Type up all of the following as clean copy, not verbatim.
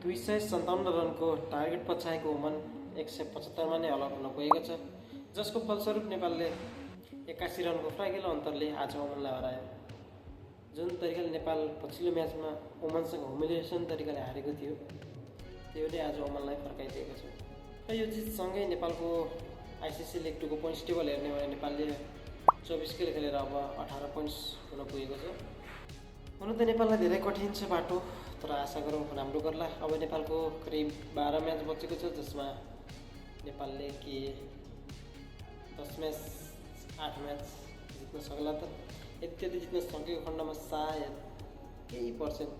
257 रनको target पछाएको Oman 175 मा नै अल आउट हुन पुगेको छ, जसको फलस्वरूप नेपालले 81 रनको फ्राकिलो अन्तरले आज ओमानलाई हरायो। जुन तरिकाले नेपाल पछिल्लो म्याचमा ओमानसँग ह्युमिलिएसन तरिकाले हारेको थियो, त्यो नै आज ओमानलाई फर्काइदिएको छ। र यो जितसँगै नेपालको आइसिसी लिग 2 को पोइन्ट्स टेबल हेर्ने हो भने नेपालले 24 खेल खेलेर अब 18 पोइन्ट्स हुन पुगेको छ। हुन त नेपाललाई धेरै कठिन छ बाटो, तर आशा गरौँ राम्रो गर्ला। अब नेपालको करिब 12 म्याच बचेको छ, जसमा नेपालले के 10 म्याच 8 म्याच जित्न सक्ला त। यति जित्न सकेको खण्डमा सायद केही पर्सेन्ट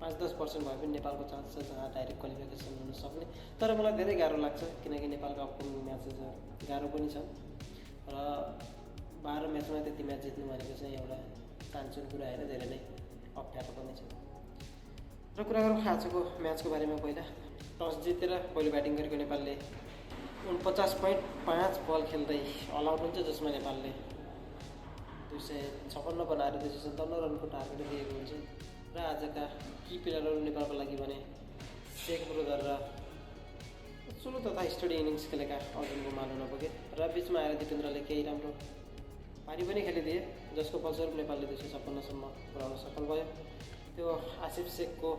5-10% भए पनि नेपालको चान्स छ जहाँ डाइरेक्ट क्वालिफिकेसन हुन सक्ने। तर मलाई धेरै गाह्रो लाग्छ, किनकि नेपालको अपकमिङ म्याचेस गाह्रो पनि छ र 12 म्याचमा त्यति म्याच जित्नु भनेको चाहिँ एउटा चान्सुन कुरा होइन, धेरै नै अप्ठ्यारो पनि छ। र कुरा गरौँ आजको म्याचको बारेमा। पहिला टस जितेर पहिलो ब्याटिङ गरेको नेपालले 49.5 बल खेल्दै अल आउट हुन्छ, जसमा नेपालले 256 बनाएर 257 रनको टार्गेट दिएको हुन्छ। र आजका की प्लेयरहरू नेपालको लागि भने शेख ब्रोदर र सुरु तथा स्टडी इनिङ्स खेलेका अर्जुन गोमाल हुन पुगे र बिचमा आएर दिपेन्द्रले केही राम्रो पारी पनि खेलिदिए, जसको फलस्वरूप नेपालले 256 सम्म पुर्याउन सफल भयो। त्यो आसिफ शेखको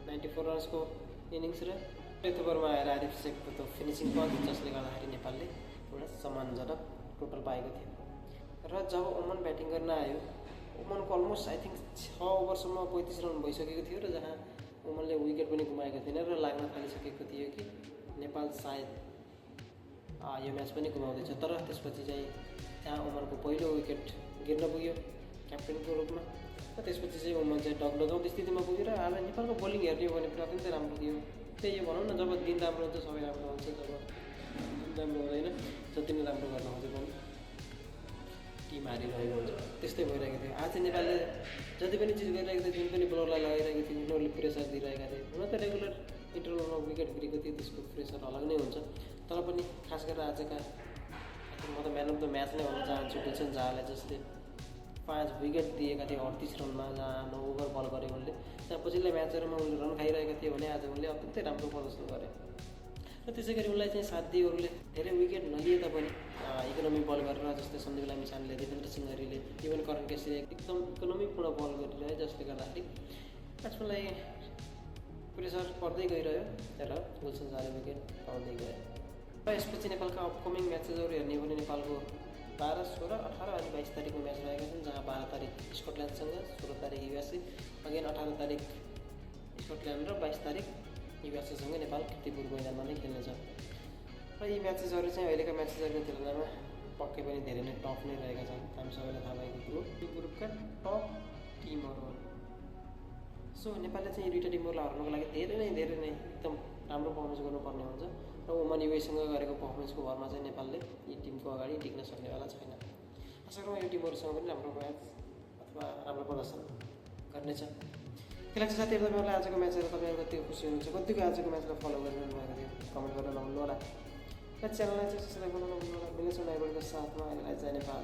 94 रन्सको इनिङ्स र चौथो ओभरमा आएर आरिफ शेखको त्यो फिनिसिङ पन्च, जसले गर्दाखेरि नेपालले एउटा सम्मानजनक टोटल पाएको थियो। र जब ओमान ब्याटिङ गर्न आयो, ओमानको अलमोस्ट आई थिङ्क 6 ओभरसम्म 35 रन भइसकेको थियो, र जहाँ ओमानले विकेट पनि गुमाएको थिएन र लाग्न थालिसकेको थियो कि नेपाल सायद यो म्याच पनि गुमाउँदैछ। तर त्यसपछि चाहिँ त्यहाँ ओमानको पहिलो विकेट गिर्न पुग्यो क्याप्टेनको रूपमा, र त्यसपछि चाहिँ ओमान चाहिँ डगडगाउँदो स्थितिमा पुग्यो। र आज नेपालको बोलिङ हेर्ने हो भने पनि अत्यन्तै राम्रो थियो। त्यही यो भनौँ न, जब दिन राम्रो हुन्छ सबै राम्रो हुन्छ, जब दिन राम्रो हुँदैन जति नै राम्रो गर्न खोजे पनि टिम हारिरहेको हुन्छ, त्यस्तै भइरहेको थियो। आज नेपालले जति पनि चिज गरिरहेको थियो, जुन पनि बलरलाई लगाइरहेको थियो, उनीहरूले प्रेसर दिइरहेका थिए। हुन त रेगुलर इन्टरभलमा विकेट गिरेको थियो, त्यसको प्रेसर अलग नै हुन्छ। तर पनि खास गरेर आजका म त म्यान अफ द म्याच नै भन्न चाहन्छु गुलसन झालाई, जसले 5 विकेट दिएका थिए 38 रनमा, जहाँ 9 ओभर बल गरे उनले। त्यहाँ पछिल्लो म्याचहरूमा उनले रन खाइरहेका थिए भने आज उनले अत्यन्तै राम्रो प्रदर्शन गरे। र त्यसै गरी उनलाई चाहिँ साथ दिए अरूले। धेरै विकेट नलिए तापनि इकोनोमी बल गरेर, जस्तै सन्दीप लामिछानेले, देवेन्द्र सिंहहरूले, इभन करण केसीले एकदम इकोनोमीपूर्ण बल गरिरहे, जसले गर्दाखेरि ब्याट्सम्यानलाई प्रेसर पर्दै गइरह्यो र गुलसन झाले विकेट पाउँदै गए। र यसपछि नेपालका अपकमिङ म्याचेसहरू हेर्ने हो भने नेपालको 12, 16, 18 अनि 22 तारिकको म्याच रहेका छन्, जहाँ 12 तारिक स्कटल्यान्डसँग, 16 तारिक युएसए, अगेन 18 तारिक स्कटल्यान्ड र 22 तारिक युएसएसँग नेपाल कीर्तिपुर मैदानमा नै खेल्नेछ। र यी म्याचेसहरू चाहिँ अहिलेका म्याचेसहरूको तुलनामा पक्कै पनि धेरै नै टफ नै रहेका छन्। हामी सबैलाई थाहा भएको कुरो, यो ग्रुपका टप टिमहरू हो। सो नेपालले चाहिँ यो दुईवटा टिमहरूलाई हराउनको लागि धेरै नै एकदम राम्रो पर्फर्मेन्स गर्नुपर्ने हुन्छ। र ओमान युएसँग गरेको पर्फर्मेन्सको भरमा चाहिँ नेपालले यी टिमको अगाडि टिक्न सक्नेवाला छैन। आशा गरौँ यो टिमहरूसँग पनि राम्रो म्याच अथवा राम्रो प्रदर्शन गर्नेछ। के लाग्छ साथीहरू तपाईँहरूलाई आजको म्याचहरू? तपाईँहरू कतिको खुसी हुनुहुन्छ? कतिको आजको म्याचलाई फलो गरिरहनु भएको थियो? कमेन्ट गर्न नभुल्नु होला। र च्यानललाई चाहिँ सब्सक्राइब गर्न नभुल्नु होला। मिलेछौँ नयाँ भिडियोको साथमा। अहिले चाहिँ नेपाल।